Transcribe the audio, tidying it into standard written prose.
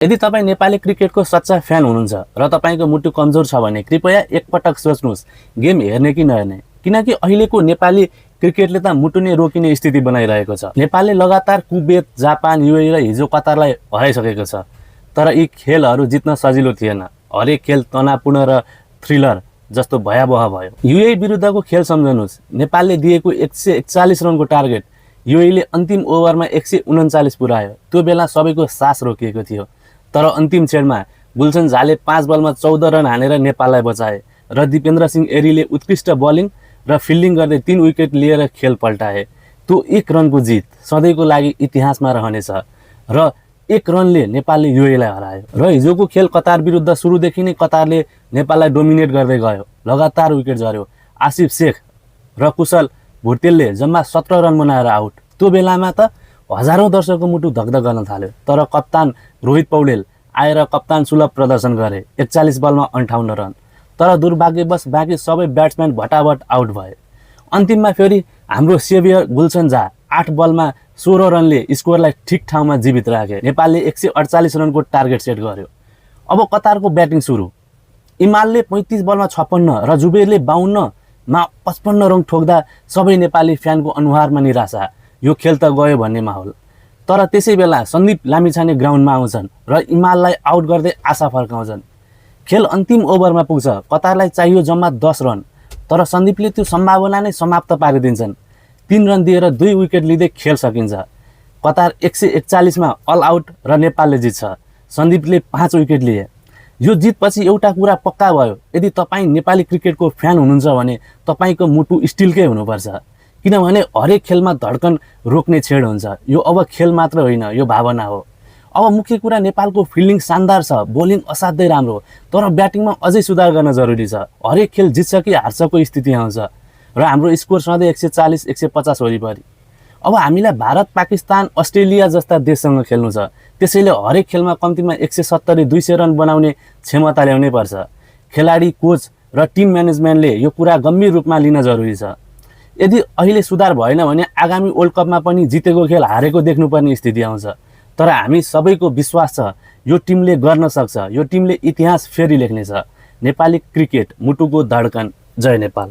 यदि तपाईँ नेपाली क्रिकेटको सच्चा फ्यान हुनुहुन्छ र तपाईँको मुटु कमजोर छ भने कृपया एकपटक सोच्नुहोस् गेम हेर्ने कि नहेर्ने, किनकि अहिलेको नेपाली क्रिकेटले त मुटु नै रोकिने स्थिति बनाइरहेको छ। नेपालले लगातार कुवेत, जापान, युएई र हिजो कतारलाई हराइसकेको छ, तर यी खेलहरू जित्न सजिलो थिएन। हरेक खेल तनावपूर्ण र थ्रिलर जस्तो भयावह भयो। युएई विरुद्धको खेल सम्झनुहोस्, नेपालले दिएको 141 रनको टार्गेट युएईले अन्तिम ओभरमा 139 पुर्यायो। त्यो बेला सबैको सास रोकिएको थियो, तर अन्तिम क्षणमा गुलसन झाले 5 बलमा 14 रन हानेर नेपाललाई बचाए र दिपेन्द्र सिंह एरीले उत्कृष्ट बलिङ र फिल्डिङ गर्दै 3 विकेट लिएर खेल पल्टाए। त्यो 1 रनको जित सधैँको लागि इतिहासमा रहनेछ र 1 रनले नेपालले युएईलाई हरायो। र हिजोको खेल कतार विरुद्ध सुरुदेखि नै कतारले नेपाललाई डोमिनेट गर्दै गयो। लगातार विकेट झर्यो। आसिफ शेख र कुशल भुटेलले जम्मा 17 रन बनाएर आउट। त्यो बेलामा त हजारौं दर्शकको मुटु धकधक गर्न थाल्यो, तर कप्तान रोहित पौडेल आएर कप्तान सुलभ प्रदर्शन गरे। 41 बलमा 58 रन, तर दुर्भाग्यवश बाँकी सबै ब्याट्सम्यान भटाभट आउट भए। अन्तिममा फेरि हाम्रो सेभियर गुलसन झा 8 बलमा 16 रनले स्कोरलाई ठिक ठाउँमा जीवित राखे। नेपालले 148 रनको टार्गेट सेट गर्यो। अब कतारको ब्याटिङ सुरु। इमालले 35 बलमा 56 र जुबेरले 52 मा 55 रन ठोक्दा सबै नेपाली फ्यानको अनुहारमा निराशा। यो खेल त गयो भन्ने माहौल। तर त्यसै बेला सन्दीप लामिछाने ग्राउन्डमा आउँछन् र इमाललाई आउट गर्दै आशा फर्काउँछन्। खेल अन्तिम ओभरमा पुग्छ। कतारलाई चाहियो जम्मा 10 रन, तर सन्दीपले त्यो सम्भावना नै समाप्त पारिदिन्छन्। 3 रन दिएर 2 विकेट लिँदै खेल सकिन्छ। कतार 141 मा अल आउट र नेपालले जित्छ। सन्दीपले 5 विकेट लिए। यो जितपछि एउटा कुरा पक्का भयो, यदि तपाईँ नेपाली क्रिकेटको फ्यान हुनुहुन्छ भने तपाईँको मुटु स्टिलकै हुनुपर्छ, किनभने हरेक खेलमा धड्कन रोक्ने छेड हुन्छ। यो अब खेल मात्र होइन, यो भावना हो। अब मुख्य कुरा, नेपालको फिल्डिङ शानदार छ, बोलिङ असाध्यै राम्रो, तर ब्याटिङमा अझै सुधार गर्न जरुरी छ। हरेक खेल जित्छ कि हार्छको स्थिति आउँछ र हाम्रो स्कोर सधैँ 140 150 वरिपरि। अब हामीलाई भारत, पाकिस्तान, अस्ट्रेलिया जस्ता देशसँग खेल्नु छ, त्यसैले हरेक खेलमा कम्तीमा 170 200 रन बनाउने क्षमता ल्याउनै पर्छ। खेलाडी, कोच र टिम म्यानेजमेन्टले यो कुरा गम्भीर रूपमा लिन जरुरी छ। यदि अहिले सुधार भएन भने आगामी वर्ल्ड कपमा पनि जितेको खेल हारेको देख्नुपर्ने स्थिति आउँछ। तर हामी सबैको विश्वास छ यो टिमले गर्न सक्छ। यो टिमले इतिहास फेरि लेख्नेछ। नेपाली क्रिकेट मुटुको धड्कन। जय नेपाल।